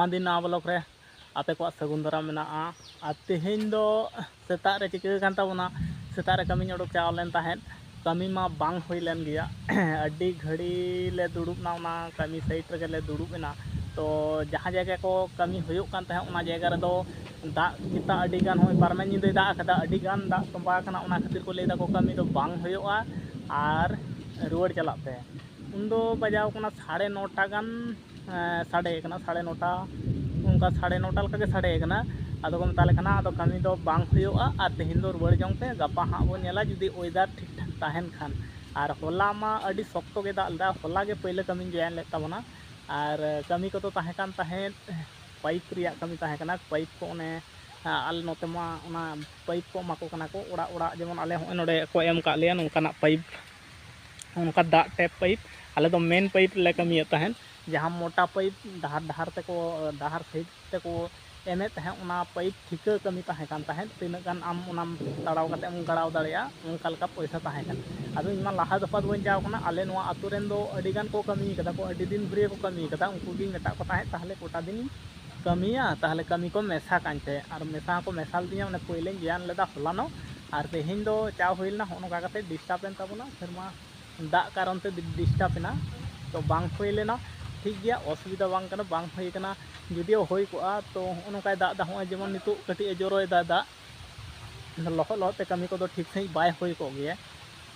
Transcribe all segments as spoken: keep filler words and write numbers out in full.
ᱟᱹᱫᱤᱱᱟ ᱵᱞᱚᱠ ᱨᱮ ᱟᱯᱮ ᱠᱚᱣᱟᱜ ᱥᱟᱹᱜᱩᱱ ᱫᱟᱨᱟᱢ ᱢᱮᱱᱟᱜᱼᱟ᱾ ᱟᱨ ᱛᱮᱦᱮᱧ ᱫᱚ ᱥᱮᱛᱟᱜ ᱨᱮ ᱪᱤᱠᱟᱹ ᱠᱟᱱ ᱛᱟᱵᱚᱱᱟ, ᱥᱮᱛᱟᱜ ᱨᱮ ᱠᱟᱹᱢᱤᱧ ᱚᱰᱚᱠ ᱪᱟᱞᱟᱣ ᱞᱮᱱ ᱛᱟᱦᱮᱸᱫ, ᱠᱟᱹᱢᱤ ᱢᱟ ᱵᱟᱝ ᱦᱩᱭ ᱞᱮᱱ ᱜᱮᱭᱟ᱾ ᱟᱹᱰᱤ ᱜᱷᱟᱹᱲᱤ ᱞᱮ ᱫᱩᱲᱩᱵ ᱮᱱᱟ, ᱚᱱᱟ ᱠᱟᱹᱢᱤ ᱥᱟᱭᱤᱴ ᱨᱮᱜᱮ ᱞᱮ ᱫᱩᱲᱩᱵ ᱮᱱᱟ᱾ ᱛᱚ ᱡᱟᱦᱟᱸ ᱡᱟᱭᱜᱟ ᱠᱚ ᱠᱟᱹᱢᱤ ᱦᱩᱭᱩᱜ ᱠᱟᱱ ᱛᱟᱦᱮᱸᱫ, ᱚᱱᱟ ᱡᱟᱭᱜᱟ ᱨᱮᱫᱚ ᱫᱟᱜ ᱠᱮᱫᱟ ᱟᱹᱰᱤ ᱜᱟᱱ, ᱦᱚᱸᱜᱼᱚᱭ ᱯᱟᱨᱚᱢᱮᱱ ᱧᱤᱫᱟᱹᱭ ᱫᱟᱜ ᱟᱠᱟᱫᱟ, ᱟᱹᱰᱤ ᱜᱟᱱ ᱫᱟᱜ ᱛᱚᱸᱵᱟ ᱟᱠᱟᱱᱟ᱾ ᱚᱱᱟ ᱠᱷᱟᱹᱛᱤᱨ ᱠᱚ ᱞᱟᱹᱭ ᱫᱟᱠᱚ ᱠᱟᱹᱢᱤ ᱫᱚ ᱵᱟᱝ ᱦᱩᱭᱩᱜᱼᱟ ᱟᱨ ᱨᱩᱣᱟᱹᱲ ᱪᱟᱞᱟᱜ ᱯᱮ᱾ ᱩᱱᱫᱚ ᱵᱟᱡᱟᱣ ᱠᱟᱱᱟ ᱥᱟᱲᱮ ᱱᱚᱴᱟ ᱜᱟᱱ, ᱮᱸ, ᱥᱟᱰᱮ ᱠᱟᱱᱟ, ᱥᱟᱲᱮ ᱱᱚᱴᱟ, ᱚᱱᱠᱟ ᱥᱟᱲᱮ ᱱᱚᱴᱟ ᱞᱮᱠᱟ ᱜᱮ ᱥᱟᱰᱮ ᱠᱟᱱᱟ᱾ ᱟᱫᱚ ᱠᱚ ᱢᱮᱛᱟ ᱞᱮ ᱠᱟᱱᱟ, ᱟᱫᱚ ᱠᱟᱹᱢᱤ ᱫᱚ ᱵᱟᱝ ᱦᱩᱭᱩᱜᱼᱟ ᱟᱨ ᱛᱮᱦᱮᱧ ᱫᱚ ᱨᱩᱣᱟᱹᱲ ᱡᱚᱝ ᱯᱮ, ᱜᱟᱯᱟ ᱦᱟᱸᱜ ᱵᱚᱱ ᱧᱮᱞᱟ ᱡᱩᱫᱤ ᱚᱭᱮᱫᱟᱨ ᱴᱷᱤᱠ ᱴᱷᱟᱠ ᱛᱟᱦᱮᱱ ᱠᱷᱟᱱ᱾ ᱟᱨ ᱦᱚᱞᱟ ᱢᱟ ᱟᱹᱰᱤ ᱥᱚᱠᱛᱚ ᱜᱮ ᱫᱟᱜ ᱞᱮᱫᱟ, ᱦᱚᱞᱟ ᱜᱮ ᱯᱳᱭᱞᱳ ᱠᱟᱹᱢᱤᱧ ᱡᱚᱭᱮᱱ ᱞᱮᱫ ᱛᱟᱵᱚᱱᱟ᱾ ᱟᱨ ᱠᱟᱹᱢᱤ ᱠᱚᱫᱚ ᱛᱟᱦᱮᱸ ᱠᱟᱱ ᱛᱟᱦᱮᱸᱫ ᱯᱟᱭᱤᱯ ᱨᱮᱭᱟᱜ ᱠᱟᱹᱢᱤ ᱛᱟᱦᱮᱸ ᱠᱟᱱᱟ᱾ ᱯᱟᱭᱤᱯ ᱠᱚ ᱚᱱᱮ, ᱟᱞᱮ ᱱᱚᱛᱮ ᱢᱟ ᱚᱱᱟ ᱯᱟᱭᱤᱯ ᱠᱚ ᱮᱢᱟ ᱠᱚ ᱠᱟᱱᱟ ᱠᱚ ᱚᱲᱟᱜ ᱚᱲᱟᱜ, ᱡᱮᱢᱚᱱ ᱟᱞᱮ ᱦᱚᱸᱜᱼᱚᱭ ᱱᱚᱰᱮ ᱠᱚ ᱮᱢ ᱠᱟᱜ ᱞᱮᱭᱟ ᱱᱚᱝᱠᱟᱱᱟᱜ ᱯᱟᱭᱤᱯ, ᱚᱱᱠᱟ ᱫᱟᱜ ᱴᱮᱯ ᱯᱟᱭᱤᱯ᱾ ᱟᱞᱮ ᱫᱚ ᱢᱮᱱ ᱯᱟᱭᱤᱯ ᱨᱮᱞᱮ ᱠᱟᱹᱢᱤᱭᱮᱫ ᱛᱟᱦᱮᱸᱫ, ᱡᱟᱦᱟᱸ ᱢᱚᱴᱟ ᱯᱟᱭᱤᱯ ᱰᱟᱦᱟᱨ ᱰᱟᱦᱟᱨ ᱛᱮᱠᱚ, ᱰᱟᱦᱟᱨ ᱥᱟᱭᱤᱰ ᱛᱮᱠᱚ ᱮᱢᱮᱫ ᱛᱟᱦᱮᱸᱫ, ᱚᱱᱟ ᱯᱟᱭᱤᱯ ᱴᱷᱤᱠᱟᱹ ᱠᱟᱹᱢᱤ ᱛᱟᱦᱮᱸ ᱠᱟᱱ ᱛᱟᱦᱮᱸᱫ, ᱛᱤᱱᱟᱹᱜ ᱜᱟᱱ ᱟᱢ ᱚᱱᱟᱢ ᱛᱟᱲᱟᱣ ᱠᱟᱛᱮ ᱮᱢ ᱜᱟᱲᱟᱣ ᱫᱟᱲᱮᱭᱟᱜᱼᱟ, ᱚᱱᱠᱟ ᱞᱮᱠᱟ ᱯᱚᱭᱥᱟ ᱛᱟᱦᱮᱸ ᱠᱟᱱᱟ᱾ ᱟᱫᱚ ᱤᱧ ᱢᱟ ᱞᱟᱦᱟ ᱫᱚᱯᱷᱟ ᱫᱚ ᱵᱟᱹᱧ ᱪᱟᱣ ᱠᱟᱱᱟ, ᱟᱞᱮ ᱱᱚᱣᱟ ᱟᱹᱛᱩ ᱨᱮᱱ ᱫᱚ ᱟᱹᱰᱤ ᱜᱟᱱ ᱠᱚ ᱠᱟᱹᱢᱤ ᱠᱟᱫᱟ ᱠᱚ, ᱟᱹᱰᱤ ᱫᱤᱱ ᱫᱷᱩᱨᱤᱭᱟᱹ ᱠᱚ ᱠᱟᱹᱢᱤ ᱠᱟᱫᱟ, ᱩᱱᱠᱩ ᱜᱤᱧ ᱢᱮᱛᱟᱜ ᱠᱚ ᱛᱟᱦᱮᱸᱫ, ᱛᱟᱦᱚᱞᱮ ᱠᱚᱴᱟ ᱫᱤᱱ ᱠᱟᱹᱢᱤᱭᱟ, ᱛᱟᱦᱚᱞᱮ ᱠᱟᱹᱢᱤ ᱠᱚ ᱢᱮᱥᱟ ᱠᱟᱹᱧ ᱯᱮ᱾ ᱟᱨ ᱢᱮᱥᱟ ᱦᱚᱸᱠᱚ ᱢᱮᱥᱟ ᱞᱮᱫᱤᱧᱟ, ᱚᱱᱮ ᱯᱳᱭᱞᱳᱧ ᱡᱚᱭᱮᱱ ᱞᱮᱫᱟ ᱦᱚᱞᱟᱱᱚᱜ, ᱟᱨ ᱛᱮᱦᱮᱧ ᱫᱚ ᱪᱟ ᱦᱩᱭ ᱞᱮᱱᱟ, ᱦᱚᱸᱜᱼᱚ ᱱᱚᱝᱠᱟ ᱠᱟᱛᱮ ᱰᱤᱥᱴᱟᱵ ᱮᱱ ᱛᱟᱵᱚᱱᱟ, ᱥᱮᱨᱢᱟ ᱫᱟᱜ ᱠᱟᱨᱚᱱ ᱛᱮ ᱰᱤᱥᱴᱟᱵ ᱮᱱᱟ᱾ ᱛᱚ ᱵᱟᱝ ᱦᱩᱭ ᱞᱮᱱᱟ, ᱴᱷᱤᱠ ᱜᱮᱭᱟ, ᱚᱥᱩᱵᱤᱫᱷᱟ ᱵᱟᱝ ᱠᱟᱱᱟ, ᱵᱟᱝ ᱦᱩᱭ ᱠᱟᱱᱟ᱾ ᱡᱩᱫᱤᱭᱳ ᱦᱩᱭ ᱠᱚᱜᱼᱟ, ᱛᱚ ᱦᱚᱸᱜᱼᱚ ᱱᱚᱝᱠᱟᱭ ᱫᱟᱜ ᱮᱫᱟ, ᱦᱚᱸᱜᱼᱚᱭ ᱡᱮᱢᱚᱱ ᱱᱤᱛᱚᱜ ᱠᱟᱹᱴᱤᱡ ᱮ ᱡᱚᱨᱚᱭᱮᱫᱟ ᱫᱟᱜ, ᱞᱚᱦᱚᱫ ᱞᱚᱦᱚᱫ ᱛᱮ ᱠᱟᱹᱢᱤ ᱠᱚᱫᱚ ᱴᱷᱤᱠ ᱥᱟᱺᱦᱤᱡ ᱵᱟᱭ ᱦᱩᱭ ᱠᱚᱜ ᱜᱮᱭᱟ᱾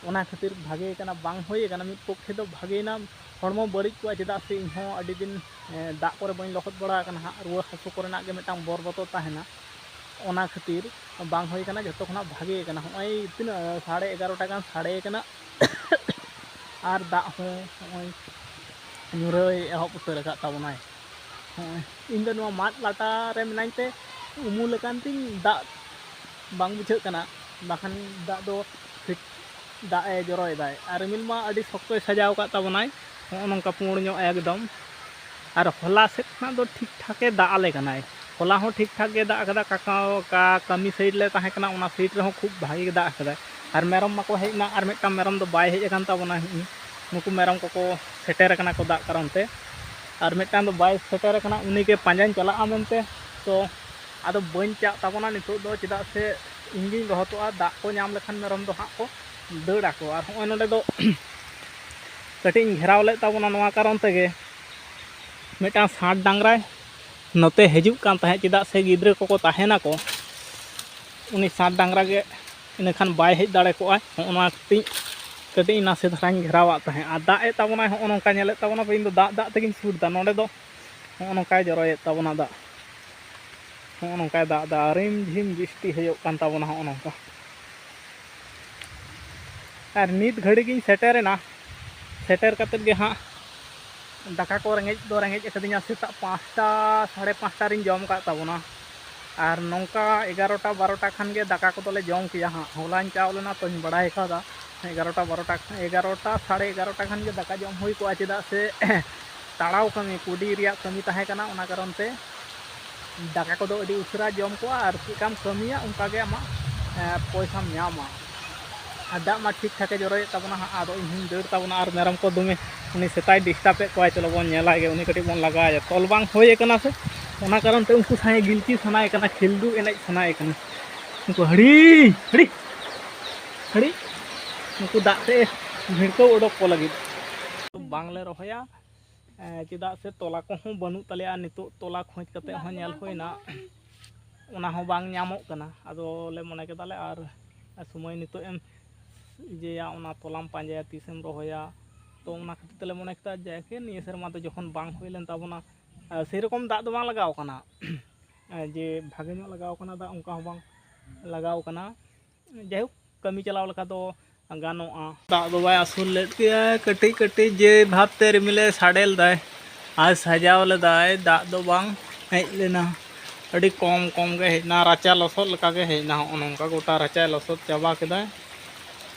ᱚᱱᱟ ᱠᱷᱟᱹᱛᱤᱨ ᱵᱷᱟᱜᱮ ᱠᱟᱱᱟ, ᱵᱟᱝ ᱦᱩᱭ ᱠᱟᱱᱟ, ᱢᱤᱫ ᱯᱚᱠᱠᱷᱮ ᱫᱚ ᱵᱷᱟᱜᱮᱭᱮᱱᱟ, ᱦᱚᱲᱢᱚ ᱵᱟᱹᱲᱤᱡ ᱠᱚᱜᱼᱟ, ᱪᱮᱫᱟᱜ ᱥᱮ ᱤᱧᱦᱚᱸ ᱟᱹᱰᱤ ᱫᱤᱱ, ᱮ, ᱫᱟᱜ ᱠᱚᱨᱮ ᱵᱟᱹᱧ ᱞᱚᱦᱚᱫ ᱵᱟᱲᱟ ᱟᱠᱟᱱᱟ ᱦᱟᱸᱜ, ᱨᱩᱣᱟᱹ ᱦᱟᱹᱥᱩ ᱠᱚᱨᱮᱱᱟᱜ ᱜᱮ ᱢᱤᱫᱴᱟᱝ ᱵᱚᱨ ᱵᱚᱛᱚᱨ ᱛᱟᱦᱮᱱᱟ, ᱚᱱᱟ ᱠᱷᱟᱹᱛᱤᱨ ᱵᱟᱝ ᱦᱩᱭ ᱠᱟᱱᱟ, ᱡᱚᱛᱚ ᱠᱷᱚᱱᱟᱜ ᱵᱷᱟᱜᱮ ᱠᱟᱱᱟ᱾ ᱦᱚᱸᱜᱼᱚᱭ ᱛᱤᱱᱟᱹᱜ ᱥᱟᱲᱮ ᱮᱜᱟᱨᱚᱴᱟ ᱜᱟᱱ ᱥᱟᱰᱮ ᱠᱟᱱᱟ, ᱟᱨ ᱫᱟᱜ ᱦᱚᱸ ᱦᱚᱸᱜᱼᱚᱭ ᱧᱩᱨᱦᱟᱹᱭ ᱮᱦᱚᱵ ᱩᱛᱟᱹᱨ ᱟᱠᱟᱫ ᱛᱟᱵᱚᱱᱟᱭ᱾ ᱦᱚᱸᱜᱼᱚᱭ ᱤᱧ ᱫᱚ ᱱᱚᱣᱟ ᱢᱟᱫ ᱞᱟᱴᱟ ᱨᱮ ᱢᱮᱱᱟᱹᱧ ᱛᱮ ᱩᱢᱩᱞ ᱟᱠᱟᱱ ᱛᱤᱧ, ᱫᱟᱜ ᱵᱟᱝ ᱵᱩᱡᱷᱟᱹᱜ ᱠᱟᱱᱟ, ᱵᱟᱠᱷᱟᱱ ᱫᱟᱜ ᱫᱚ ᱯᱷᱤᱴ ᱫᱟᱜ ᱮ ᱡᱚᱨᱚᱭᱮᱫᱟᱭ᱾ ᱟᱨ ᱨᱤᱢᱤᱞ ᱢᱟ ᱟᱹᱰᱤ ᱥᱚᱠᱛᱚᱭ ᱥᱟᱡᱟᱣ ᱟᱠᱟᱫ ᱛᱟᱵᱚᱱᱟᱭ, ᱦᱚᱸᱜᱼᱚ ᱱᱚᱝᱠᱟ ᱯᱩᱸᱲ ᱧᱚᱜ ᱮᱠᱫᱚᱢ᱾ ᱟᱨ ᱦᱚᱞᱟ ᱥᱮᱫ ᱠᱷᱚᱱᱟᱜ ᱫᱚ ᱴᱷᱤᱠ ᱴᱷᱟᱠ ᱮ ᱫᱟᱜ ᱟᱞᱮ ᱠᱟᱱᱟᱭ, ᱦᱚᱞᱟ ᱦᱚᱸ ᱴᱷᱤᱠ ᱴᱷᱟᱠ ᱜᱮ ᱫᱟᱜ ᱟᱠᱟᱫᱟ᱾ ᱠᱟᱠᱟ, ᱚᱠᱟ ᱠᱟᱹᱢᱤ ᱥᱟᱭᱤᱰ ᱞᱮ ᱛᱟᱦᱮᱸ ᱠᱟᱱᱟ, ᱚᱱᱟ ᱥᱟᱭᱤᱰ ᱨᱮᱦᱚᱸ ᱠᱷᱩᱵ ᱵᱷᱟᱜᱮ ᱜᱮ ᱫᱟᱜ ᱟᱠᱟᱫᱟᱭ᱾ ᱟᱨ ᱢᱮᱨᱚᱢ ᱢᱟᱠᱚ ᱦᱮᱡ ᱮᱱᱟ, ᱟᱨ ᱢᱤᱫᱴᱟᱝ ᱢᱮᱨᱚᱢ ᱫᱚ ᱵᱟᱭ ᱦᱮᱡ ᱟᱠᱟᱱ ᱛᱟᱵᱚᱱᱟ᱾ ᱱᱩᱠᱩ ᱢᱮᱨᱚᱢ ᱠᱚᱠᱚ ᱥᱮᱴᱮᱨ ᱟᱠᱟᱱᱟ ᱠᱚ ᱫᱟᱜ ᱠᱟᱨᱚᱱ ᱛᱮ᱾ ᱟᱨ ᱢᱤᱫᱴᱟᱝ ᱫᱚ ᱵᱟᱭ ᱥᱮᱴᱮᱨ ᱟᱠᱟᱱᱟ, ᱩᱱᱤᱜᱮ ᱯᱟᱸᱡᱟᱧ ᱪᱟᱞᱟᱜᱼᱟ ᱢᱮᱱᱛᱮ᱾ ᱛᱚ ᱟᱫᱚ ᱵᱟᱹᱧ ᱪᱟᱜ ᱛᱟᱵᱚᱱᱟ ᱱᱤᱛᱚᱜ ᱫᱚ, ᱪᱮᱫᱟᱜ ᱥᱮ ᱤᱧᱜᱤᱧ ᱞᱚᱦᱚᱫᱚᱜᱼᱟ᱾ ᱫᱟᱜ ᱠᱚ ᱧᱟᱢ ᱞᱮᱠᱷᱟᱱ ᱢᱮᱨᱚᱢ ᱫᱚ ᱦᱟᱸᱜ ᱠᱚ ᱫᱟᱹᱲ ᱟᱠᱚ᱾ ᱟᱨ ᱦᱚᱸᱜᱼᱚᱭ ᱱᱚᱰᱮ ᱫᱚ ᱠᱟᱹᱴᱤᱡ ᱤᱧ ᱜᱷᱮᱨᱟᱣ ᱞᱮᱫ ᱛᱟᱵᱚᱱᱟ, ᱱᱚᱣᱟ ᱠᱟᱨᱚᱱ ᱛᱮᱜᱮ ᱢᱤᱫᱴᱟᱝ ᱥᱟᱸᱴ ᱰᱟᱝᱨᱟᱭ ᱱᱚᱛᱮ ᱦᱤᱡᱩᱜ ᱠᱟᱱ ᱛᱟᱦᱮᱸᱫ, ᱪᱮᱫᱟᱜ ᱥᱮ ᱜᱤᱫᱽᱨᱟᱹ ᱠᱚᱠᱚ ᱛᱟᱦᱮᱱᱟᱠᱚ᱾ ᱩᱱᱤ ᱥᱟᱸᱴ ᱰᱟᱝᱨᱟ ᱜᱮ ᱤᱱᱟᱹᱠᱷᱟᱱ ᱵᱟᱭ ᱦᱮᱡ ᱫᱟᱲᱮ ᱠᱚᱜᱼᱟᱭ᱾ ᱦᱚᱸᱜᱼᱚ ᱱᱚᱣᱟ ᱠᱟᱹᱴᱤᱡ, ᱠᱟᱹᱴᱤᱡ ᱱᱟᱥᱮ ᱫᱷᱟᱨᱟᱧ ᱜᱷᱮᱨᱟᱣᱟᱜ ᱛᱟᱦᱮᱸᱫ᱾ ᱟᱨ ᱫᱟᱜ ᱮᱫ ᱛᱟᱵᱚᱱᱟᱭ, ᱦᱚᱸᱜᱼᱚ ᱱᱚᱝᱠᱟ ᱧᱮᱞᱮᱫ ᱛᱟᱵᱚᱱᱟ ᱯᱮ, ᱤᱧ ᱫᱚ ᱫᱟᱜ ᱫᱟᱜ ᱛᱮᱜᱤᱧ ᱥᱩᱨ ᱮᱫᱟ᱾ ᱱᱚᱰᱮ ᱫᱚ ᱦᱚᱸᱜᱼᱚ ᱱᱚᱝᱠᱟᱭ ᱡᱚᱨᱚᱭᱮᱫ ᱛᱟᱵᱚᱱᱟ ᱫᱟᱜ, ᱦᱚᱸᱜᱼᱚ ᱱᱚᱝᱠᱟᱭ ᱫᱟᱜ ᱮᱫᱟ, ᱨᱤᱢ ᱡᱷᱤᱢ ᱵᱤᱥᱴᱤ ᱦᱩᱭᱩᱜ ᱠᱟᱱ ᱛᱟᱵᱚᱱᱟ ᱦᱚᱸᱜᱼᱚ ᱱᱚᱝᱠᱟ᱾ ᱟᱨ ᱱᱤᱛ ᱜᱷᱟᱹᱲᱤᱡ ᱤᱧ ᱥᱮᱴᱮᱨᱮᱱᱟ, ᱥᱮᱴᱮᱨ ᱠᱟᱛᱮᱫ ᱜᱮ ᱦᱟᱸᱜ ᱫᱟᱠᱟ ᱠᱚ ᱨᱮᱸᱜᱮᱡ ᱫᱚ ᱨᱮᱸᱜᱮᱡ ᱟᱠᱟᱫᱤᱧᱟ᱾ ᱥᱮᱛᱟᱜ ᱯᱟᱸᱪᱴᱟ, ᱥᱟᱲᱮ ᱯᱟᱸᱪᱴᱟ ᱨᱤᱧ ᱡᱚᱢ ᱟᱠᱟᱫ ᱛᱟᱵᱚᱱᱟ᱾ ᱟᱨ ᱱᱚᱝᱠᱟ ᱮᱜᱟᱨᱚᱴᱟ ᱵᱟᱨᱚᱴᱟ ᱠᱷᱟᱱ ᱜᱮ ᱫᱟᱠᱟ ᱠᱚᱫᱚᱧ ᱡᱚᱢ ᱠᱮᱭᱟ ᱦᱟᱸᱜ᱾ ᱦᱚᱞᱟᱧ ᱪᱟᱣ ᱞᱮᱱᱟ ᱛᱚᱧ ᱵᱟᱲᱟᱭ ᱠᱟᱣᱫᱟ, ᱮᱜᱟᱨᱚᱴᱟ ᱵᱟᱨᱚᱴᱟ, ᱮᱜᱟᱨᱚᱴᱟ ᱥᱟᱲᱮ ᱮᱜᱟᱨᱚᱴᱟ ᱠᱷᱟᱱ ᱜᱮ ᱫᱟᱠᱟ ᱡᱚᱢ ᱦᱩᱭ ᱠᱚᱜᱼᱟ, ᱪᱮᱫᱟᱜ ᱥᱮ ᱛᱟᱲᱟᱣ ᱠᱟᱹᱢᱤ, ᱠᱩᱰᱤ ᱨᱮᱭᱟᱜ ᱠᱟᱹᱢᱤ ᱛᱟᱦᱮᱸ ᱠᱟᱱᱟ, ᱚᱱᱟ ᱠᱟᱨᱚᱱ ᱛᱮ ᱫᱟᱠᱟ ᱠᱚᱫᱚ ᱟᱹᱰᱤ ᱩᱥᱟᱹᱨᱟ ᱡᱚᱢ ᱠᱚᱜᱼᱟ᱾ ᱟᱨ ᱪᱮᱫ ᱞᱮᱠᱟᱢ ᱠᱟᱹᱢᱤᱭᱟ ᱚᱱᱠᱟ ᱜᱮ ᱟᱢᱟᱜ, ᱮ, ᱯᱚᱭᱥᱟᱢ ᱧᱟᱢᱟ᱾ ᱟᱨ ᱫᱟᱜ ᱢᱟ ᱴᱷᱤᱠ ᱴᱷᱟᱠᱮ ᱡᱚᱨᱚᱭᱮᱫ ᱛᱟᱵᱚᱱᱟ ᱦᱟᱸᱜ᱾ ᱟᱫᱚ ᱤᱧ ᱦᱚᱸᱧ ᱫᱟᱹᱲ ᱛᱟᱵᱚᱱᱟ, ᱟᱨ ᱢᱮᱨᱚᱢ ᱠᱚ ᱫᱚᱢᱮ ᱩᱱᱤ ᱥᱮᱛᱟᱭ ᱰᱤᱥᱴᱟᱵᱮᱫ ᱠᱚᱣᱟᱭ᱾ ᱪᱚᱞᱚ ᱵᱚᱱ ᱧᱮᱞᱟᱭ ᱜᱮ, ᱩᱱᱤ ᱠᱟᱹᱴᱤᱡ ᱵᱚᱱ ᱞᱟᱜᱟᱭᱟ᱾ ᱛᱚᱞ ᱵᱟᱝ ᱦᱩᱭ ᱟᱠᱟᱱᱟ ᱥᱮ, ᱚᱱᱟ ᱠᱟᱨᱚᱱ ᱛᱮ ᱩᱱᱠᱩ ᱥᱟᱶ ᱜᱤᱞᱠᱤ ᱥᱟᱱᱟᱭᱮ ᱠᱟᱱᱟ, ᱠᱷᱤᱞᱰᱩ ᱮᱱᱮᱡ ᱥᱟᱱᱟᱭᱮ ᱠᱟᱱᱟ᱾ ᱩᱱᱠᱩ ᱦᱟᱹᱲᱤ ᱦᱟᱹᱲᱤ ᱦᱟᱹᱲᱤ, ᱱᱩᱠᱩ ᱫᱟᱜ ᱛᱮ ᱵᱷᱤᱲᱠᱟᱹᱣ ᱚᱰᱚᱠ ᱠᱚ ᱞᱟᱹᱜᱤᱫ ᱵᱟᱝᱞᱮ ᱨᱚᱦᱚᱭᱟ᱾ ᱮᱸ, ᱪᱮᱫᱟᱜ ᱥᱮ ᱛᱚᱞᱟ ᱠᱚᱦᱚᱸ ᱵᱟᱹᱱᱩᱜ ᱛᱟᱞᱮᱭᱟ᱾ ᱱᱤᱛᱚᱜ ᱛᱚᱞᱟ ᱠᱷᱚᱸᱡ ᱠᱟᱛᱮ ᱦᱚᱸ ᱧᱮᱞ ᱦᱩᱭᱱᱟ, ᱚᱱᱟ ᱦᱚᱸ ᱵᱟᱝ ᱧᱟᱢᱚᱜ ᱠᱟᱱᱟ᱾ ᱟᱫᱚ ᱞᱮ ᱢᱚᱱᱮ ᱠᱮᱫᱟᱞᱮ ᱟᱨ ᱥᱚᱢᱚᱭ ᱱᱤᱛᱚᱜ ᱮᱢ ᱤᱭᱟᱹᱭᱟ, ᱚᱱᱟ ᱛᱚᱞᱟᱢ ᱯᱟᱸᱡᱟᱭᱟ, ᱛᱤᱥᱮᱢ ᱨᱚᱦᱚᱭᱟ᱾ ᱛᱚ ᱚᱱᱟ ᱠᱷᱟᱹᱛᱤᱨ ᱛᱮᱞᱮ ᱢᱚᱱᱮ ᱠᱮᱫᱟ ᱡᱟᱠᱮ ᱱᱤᱭᱟᱹ ᱥᱮᱨᱢᱟ ᱫᱚ ᱡᱚᱠᱷᱚᱱ ᱵᱟᱝ ᱦᱩᱭ ᱞᱮᱱ ᱛᱟᱵᱚᱱᱟ, ᱟᱨ ᱥᱮᱨᱚᱠᱚᱢ ᱫᱟᱜ ᱫᱚ ᱵᱟᱝ ᱞᱟᱜᱟᱣ ᱠᱟᱱᱟ, ᱡᱮ ᱵᱷᱟᱜᱮ ᱧᱚᱜ ᱞᱟᱜᱟᱣ ᱠᱟᱱᱟ ᱫᱟᱜ, ᱚᱱᱠᱟ ᱦᱚᱸ ᱵᱟᱝ ᱞᱟᱜᱟᱣ ᱠᱟᱱᱟ᱾ ᱡᱟᱭᱦᱳᱠ, ᱠᱟᱹᱢᱤ ᱪᱟᱞᱟᱣ ᱞᱮᱠᱟ ᱫᱚ ᱜᱟᱱᱚᱜᱼᱟ᱾ ᱫᱟᱜ ᱫᱚ ᱵᱟᱭ ᱟᱹᱥᱩᱲ ᱞᱮᱫ ᱜᱮᱭᱟ, ᱠᱟᱹᱴᱤᱡ ᱠᱟᱹᱴᱤᱡ ᱡᱮ ᱵᱷᱟᱵᱽ ᱛᱮ ᱨᱤᱢᱤᱞᱮ ᱥᱟᱰᱮ ᱞᱮᱫᱟᱭ, ᱟᱨ ᱥᱟᱡᱟᱣ ᱞᱮᱫᱟᱭ, ᱫᱟᱜ ᱫᱚ ᱵᱟᱝ ᱦᱮᱡ ᱞᱮᱱᱟ᱾ ᱟᱹᱰᱤ ᱠᱚᱢ ᱠᱚᱢ ᱜᱮ ᱦᱮᱡ ᱮᱱᱟ, ᱨᱟᱪᱟ ᱞᱚᱥᱚᱫ ᱞᱮᱠᱟ ᱜᱮ ᱦᱮᱡ ᱮᱱᱟ᱾ ᱦᱚᱸᱜᱼᱚ ᱱᱚᱝᱠᱟ ᱜᱚᱴᱟ ᱨᱟᱪᱟᱭ ᱞᱚᱥᱚᱫ ᱪᱟᱵᱟ ᱠᱮᱫᱟᱭ᱾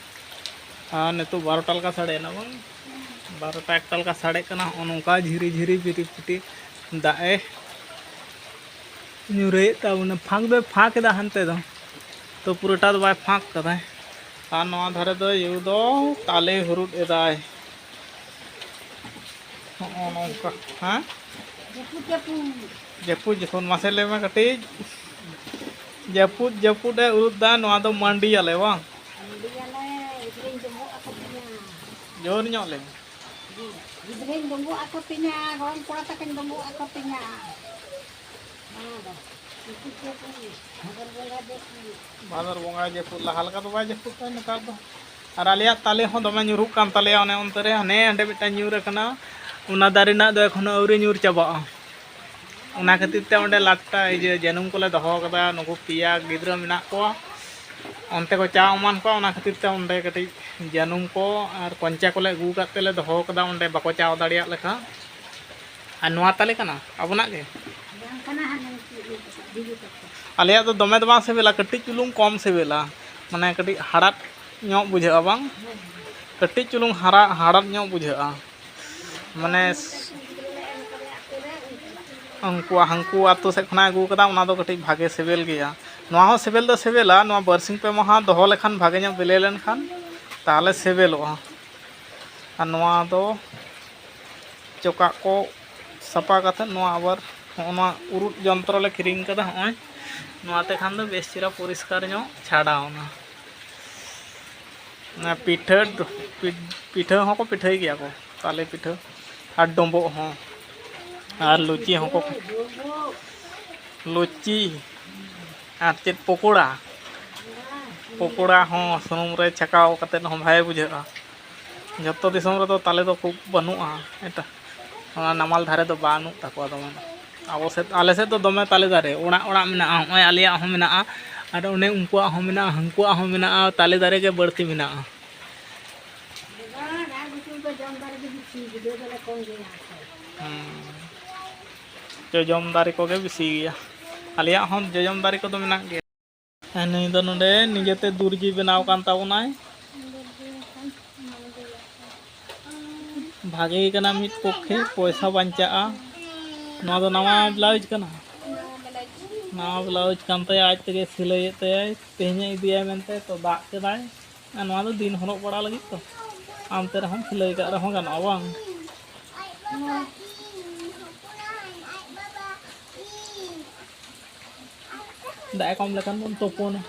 ᱟᱨ ᱱᱤᱛᱚᱜ ᱵᱟᱨᱚᱴᱟ ᱞᱮᱠᱟ ᱥᱟᱰᱮᱭᱮᱱᱟ, ᱵᱟᱝ, ᱵᱟᱨᱚᱴᱟ ᱮᱠᱴᱟ ᱞᱮᱠᱟ ᱥᱟᱰᱮᱜ ᱠᱟᱱᱟ᱾ ᱦᱚᱸᱜᱼᱚ ᱱᱚᱝᱠᱟ ᱡᱷᱤᱨᱤ ᱡᱷᱤᱨᱤ ᱯᱤᱴᱤ ᱯᱤᱴᱤ ᱫᱟᱜ ᱮ ᱧᱩᱨᱟᱹᱭᱮᱫ ᱛᱟᱵᱚᱱᱟ᱾ ᱯᱷᱟᱸᱠ ᱫᱚᱭ ᱯᱷᱟᱸᱠ ᱮᱫᱟ ᱦᱟᱱᱛᱮ ᱫᱚ, ᱛᱚ ᱯᱩᱨᱟᱹᱴᱟ ᱫᱚ ᱵᱟᱭ ᱯᱷᱟᱸᱠ ᱠᱟᱫᱟᱭ᱾ ᱟᱨ ᱱᱚᱣᱟ ᱫᱷᱟᱨᱮ ᱫᱚ ᱭᱩ ᱫᱚ ᱛᱟᱞᱮ ᱦᱩᱨᱩᱫ ᱮᱫᱟᱭ᱾ ᱦᱚᱸᱜᱼᱚ ᱚᱱᱠᱟ, ᱦᱮᱸ? ᱡᱟᱹᱯᱩᱫ, ᱡᱟᱹᱯᱩᱫ᱾ ᱡᱟᱹᱯᱩᱫ ᱡᱚᱠᱷᱚᱱ, ᱢᱟᱥᱮ ᱞᱟᱹᱭ ᱢᱮ ᱠᱟᱹᱴᱤᱡ᱾ ᱡᱟᱹᱯᱩᱫ, ᱡᱟᱹᱯᱩᱫ ᱮ ᱩᱫ ᱫᱟ, ᱱᱚᱣᱟ ᱫᱚ ᱢᱟᱹᱰᱤᱭᱟᱞᱮ ᱵᱟᱝ? ᱢᱟᱹᱰᱤᱭᱟᱞᱮ, ᱜᱤᱫᱽᱨᱟᱹᱧ ᱰᱚᱸᱵᱚᱜ ᱟᱠᱚ ᱛᱤᱧᱟ᱾ ᱡᱳᱨ ᱧᱚᱜ ᱞᱟᱹᱭ ᱢᱮ᱾ ᱜᱤᱫᱽᱨᱟᱹᱧ ᱰᱚᱸᱵᱚᱜ ᱟᱠᱚ ᱛᱤᱧᱟ, ᱜᱚᱲᱚᱢ ᱠᱚᱲᱟ ᱛᱟᱹᱠᱤᱱ ᱰᱚᱸᱵᱚᱜ ᱟᱠᱚ ᱛᱤᱧᱟ᱾ ᱱᱚᱣᱟ ᱫᱚ ᱡᱟᱹᱯᱩᱫ, ᱡᱟᱹᱯᱩᱫ, ᱵᱷᱟᱫᱚᱨ ᱵᱚᱸᱜᱟ ᱡᱟᱹᱯᱩᱫ᱾ ᱵᱷᱟᱫᱚᱨ ᱵᱚᱸᱜᱟ ᱡᱟᱹᱯᱩᱫ, ᱞᱟᱦᱟ ᱞᱮᱠᱟ ᱫᱚ ᱵᱟᱭ ᱡᱟᱹᱯᱩᱫ ᱫᱟ ᱱᱮᱛᱟᱨ ᱫᱚ᱾ ᱟᱨ ᱟᱞᱮᱭᱟᱜ ᱛᱟᱞᱮ ᱦᱚᱸ ᱫᱚᱢᱮ ᱧᱩᱨᱦᱩᱜ ᱠᱟᱱ ᱛᱟᱞᱮᱭᱟ, ᱚᱱᱮ ᱚᱱᱛᱮ ᱨᱮ ᱦᱟᱱᱮ ᱦᱟᱸᱰᱮ ᱢᱤᱫᱴᱟᱝ ᱧᱩᱨ ᱟᱠᱟᱱᱟ, ᱚᱱᱟ ᱫᱟᱨᱮ ᱨᱮᱱᱟᱜ ᱫᱚ ᱮᱠᱷᱚᱱᱳ ᱟᱹᱣᱨᱤ ᱧᱩᱨ ᱪᱟᱵᱟᱜᱼᱟ᱾ ᱚᱱᱟ ᱠᱷᱟᱹᱛᱤᱨ ᱛᱮ ᱚᱸᱰᱮ ᱞᱟᱴᱟ ᱤᱭᱟᱹ ᱡᱟᱹᱱᱩᱢ ᱠᱚᱞᱮ ᱫᱚᱦᱚ ᱠᱟᱫᱟ, ᱱᱩᱠᱩ ᱯᱮᱭᱟ ᱜᱤᱫᱽᱨᱟᱹ ᱢᱮᱱᱟᱜ ᱠᱚᱣᱟ, ᱚᱱᱛᱮ ᱠᱚ ᱪᱟ ᱮᱢᱟᱱ ᱠᱚᱣᱟ, ᱚᱱᱟ ᱠᱷᱟᱹᱛᱤᱨ ᱛᱮ ᱚᱸᱰᱮ ᱠᱟᱹᱴᱤᱡ ᱡᱟᱹᱱᱩᱢ ᱠᱚ ᱟᱨ ᱠᱚᱧᱪᱟ ᱠᱚᱞᱮ ᱟᱹᱜᱩ ᱟᱠᱟᱫ ᱛᱮᱞᱮ ᱫᱚᱦᱚ ᱠᱟᱫᱟ ᱚᱸᱰᱮ, ᱵᱟᱠᱚ ᱪᱟᱣ ᱫᱟᱲᱮᱭᱟᱜ ᱞᱮᱠᱟ᱾ ᱟᱨ ᱱᱚᱣᱟ ᱛᱟᱞᱮ ᱠᱟᱱᱟ ᱟᱵᱚᱱᱟᱜ ᱜᱮ? ᱵᱟᱝ ᱠᱟᱱᱟ, ᱦᱟᱱᱮ ᱩᱱᱠᱩ ᱤᱭᱟᱹ ᱛᱟᱠᱚ, ᱫᱤᱫᱤ ᱛᱟᱠᱚ᱾ ᱟᱞᱮᱭᱟᱜ ᱫᱚ ᱫᱚᱢᱮ ᱫᱚ ᱵᱟᱝ ᱥᱤᱵᱤᱞᱟ, ᱠᱟᱹᱴᱤᱡ ᱪᱩᱞᱩᱝ ᱠᱚᱢ ᱥᱤᱵᱤᱞᱟ, ᱢᱟᱱᱮ ᱠᱟᱹᱴᱤᱡ ᱦᱟᱲᱦᱟᱫ ᱧᱚᱜ ᱵᱩᱡᱷᱟᱹᱜᱼᱟ ᱵᱟᱝ? ᱦᱮᱸ, ᱦᱮᱸ᱾ ᱠᱟᱹᱴᱤᱡ ᱪᱩᱞᱩᱝ ᱦᱟᱨᱟ, ᱦᱟᱲᱦᱟᱫ ᱧᱚᱜ ᱵᱩᱡᱷᱟᱹᱜᱼᱟ᱾ ᱢᱟᱱᱮ ᱩᱱᱠᱩᱣᱟᱜ ᱦᱟᱱᱠᱩ ᱟᱹᱛᱩ ᱥᱮᱫ ᱠᱷᱚᱱᱟᱜ ᱟᱹᱜᱩ ᱠᱟᱫᱟ, ᱚᱱᱟ ᱫᱚ ᱠᱟᱹᱴᱤᱡ ᱵᱷᱟᱜᱮ ᱥᱤᱵᱤᱞ ᱜᱮᱭᱟ᱾ ᱱᱚᱣᱟ ᱦᱚᱸ ᱥᱤᱵᱤᱞ ᱫᱚ ᱥᱤᱵᱤᱞᱟ, ᱱᱚᱣᱟ ᱵᱟᱨᱥᱤᱧ ᱯᱮ ᱢᱟᱦᱟ ᱫᱚᱦᱚ ᱞᱮᱠᱷᱟᱱ, ᱵᱷᱟᱜᱮ ᱧᱚᱜ ᱵᱤᱞᱤ ᱞᱮᱱᱠᱷᱟᱱ ᱛᱟᱦᱚᱞᱮ ᱥᱤᱵᱤᱞᱚᱜᱼᱟ᱾ ᱟᱨ ᱱᱚᱣᱟ ᱫᱚ ᱪᱚᱠᱟᱜ ᱠᱚ ᱥᱟᱯᱷᱟ ᱠᱟᱛᱮᱫ, ᱱᱚᱣᱟ ᱟᱵᱟᱨ ᱦᱚᱸᱜᱼᱚ ᱱᱚᱣᱟ ᱩᱨᱩᱫ ᱡᱚᱱᱛᱨᱚ ᱞᱮ ᱠᱤᱨᱤᱧ ᱠᱟᱫᱟ, ᱦᱚᱸᱜᱼᱚᱭ ᱱᱚᱣᱟ ᱛᱮᱠᱷᱟᱱ ᱫᱚ ᱵᱮᱥ ᱪᱮᱦᱨᱟ ᱯᱚᱨᱤᱥᱠᱟᱨ ᱧᱚᱜ ᱪᱷᱟᱰᱟᱣᱱᱟ᱾ ᱚᱱᱟ ᱯᱤᱴᱷᱟᱹ, ᱯᱤ-, ᱯᱤᱴᱷᱟᱹ ᱦᱚᱸᱠᱚ ᱯᱤᱴᱷᱟᱹᱭ ᱜᱮᱭᱟ ᱠᱚ, ᱛᱟᱞᱮ ᱯᱤᱴᱷᱟᱹ ᱟᱨ ᱰᱳᱢᱵᱳᱜ ᱦᱚᱸ, ᱟᱨ ᱞᱩᱪᱤ ᱦᱚᱸᱠᱚ, ᱞᱩᱪᱤ ᱟᱨ ᱪᱮᱫ ᱯᱚᱠᱳᱲᱟ, ᱯᱚᱠᱳᱲᱟ ᱦᱚᱸ ᱥᱩᱱᱩᱢ ᱨᱮ ᱪᱷᱟᱠᱟᱣ ᱠᱟᱛᱮᱫ ᱦᱚᱸ ᱵᱷᱟᱜᱮ ᱵᱩᱡᱷᱟᱹᱜᱼᱟ᱾ ᱡᱚᱛᱚ ᱫᱤᱥᱚᱢ ᱨᱮᱫᱚ ᱛᱟᱞᱮ ᱫᱚ ᱠᱷᱩᱵ ᱵᱟᱹᱱᱩᱜᱼᱟ, ᱮᱴᱟᱜ ᱚᱱᱟ ᱱᱟᱢᱟᱞ ᱫᱷᱟᱨᱮ ᱫᱚ ᱵᱟᱹᱱᱩᱜ ᱛᱟᱠᱚᱣᱟ ᱫᱚᱢᱮ᱾ ᱟᱵᱚ ᱥᱮᱫ, ᱟᱞᱮ ᱥᱮᱫ ᱫᱚ ᱫᱚᱢᱮ ᱛᱟᱞᱮ ᱫᱟᱨᱮ, ᱚᱲᱟᱜ ᱚᱲᱟᱜ ᱢᱮᱱᱟᱜᱼᱟ᱾ ᱦᱚᱸᱜᱼᱚᱭ ᱟᱞᱮᱭᱟᱜ ᱦᱚᱸ ᱢᱮᱱᱟᱜᱼᱟ, ᱟᱨ ᱚᱱᱮ ᱩᱱᱠᱩᱣᱟᱜ ᱦᱚᱸ ᱢᱮᱱᱟᱜᱼᱟ, ᱦᱟᱹᱱᱠᱩᱣᱟᱜ ᱦᱚᱸ ᱢᱮᱱᱟᱜᱼᱟ, ᱛᱟᱞᱮ ᱫᱟᱨᱮ ᱜᱮ ᱵᱟᱹᱲᱛᱤ ᱢᱮᱱᱟᱜᱼᱟ᱾ ᱵᱟᱝ, ᱟᱨ ᱵᱩᱥᱩᱵ ᱫᱚ ᱡᱚᱢ ᱫᱟᱨᱮ ᱜᱮ ᱵᱮᱥᱤ, ᱜᱤᱫᱽᱨᱟᱹ ᱫᱚᱞᱮ ᱠᱚᱢ ᱜᱮᱭᱟ᱾ ᱦᱩᱸ᱾ ᱡᱚᱡᱚᱢ ᱫᱟᱨᱮ ᱠᱚᱜᱮ ᱵᱮᱥᱤ ᱜᱮᱭᱟ᱾ ᱟᱞᱮᱭᱟᱜ ᱦᱚᱸ ᱡᱚᱡᱚᱢ ᱫᱟᱨᱮ ᱠᱚᱫᱚ ᱢᱮᱱᱟᱜ ᱜᱮᱭᱟ᱾ ᱟᱨ ᱱᱩᱭ ᱫᱚ ᱱᱚᱰᱮ ᱱᱤᱡᱮᱛᱮ ᱫᱚᱨᱡᱤ ᱵᱮᱱᱟᱣ ᱠᱟᱱ ᱛᱟᱵᱚᱱᱟᱭ᱾ ᱵᱷᱟᱜᱮ ᱠᱟᱱᱟ, ᱢᱤᱫ ᱯᱚᱠᱠᱷᱮ ᱯᱚᱭᱥᱟ ᱵᱟᱧᱪᱟᱜᱼᱟ᱾ ᱱᱚᱣᱟ ᱫᱚ ᱱᱟᱣᱟ ᱵᱞᱟᱣᱩᱡᱽ ᱠᱟᱱᱟ, ᱱᱟᱣᱟ ᱵᱞᱟᱣᱩᱡᱽ ᱠᱟᱱ ᱛᱟᱭᱟ, ᱟᱡ ᱛᱮᱜᱮ ᱥᱤᱞᱟᱹᱭᱮᱫ ᱛᱟᱭᱟᱭ᱾ ᱛᱮᱦᱮᱧᱮ ᱤᱫᱤᱭᱟᱭ ᱢᱮᱱᱛᱮ ᱛᱚ ᱫᱟᱜ ᱠᱮᱫᱟᱭ, ᱟᱨ ᱱᱚᱣᱟ ᱫᱚ ᱫᱤᱱ ᱦᱚᱨᱚᱜ ᱵᱟᱲᱟ ᱞᱟᱹᱜᱤᱫ ᱛᱚ, ᱟᱢ ᱛᱮ ᱨᱮᱦᱚᱸᱢ ᱥᱤᱞᱟᱹᱭ ᱠᱟᱜ ᱨᱮᱦᱚᱸ ᱜᱟᱱᱚᱜᱼᱟ ᱵᱟᱝ? ᱫᱟᱜ ᱮ ᱠᱚᱢ ᱞᱮᱠᱷᱟᱱ ᱵᱚᱱ ᱛᱩᱯᱩᱱᱟ᱾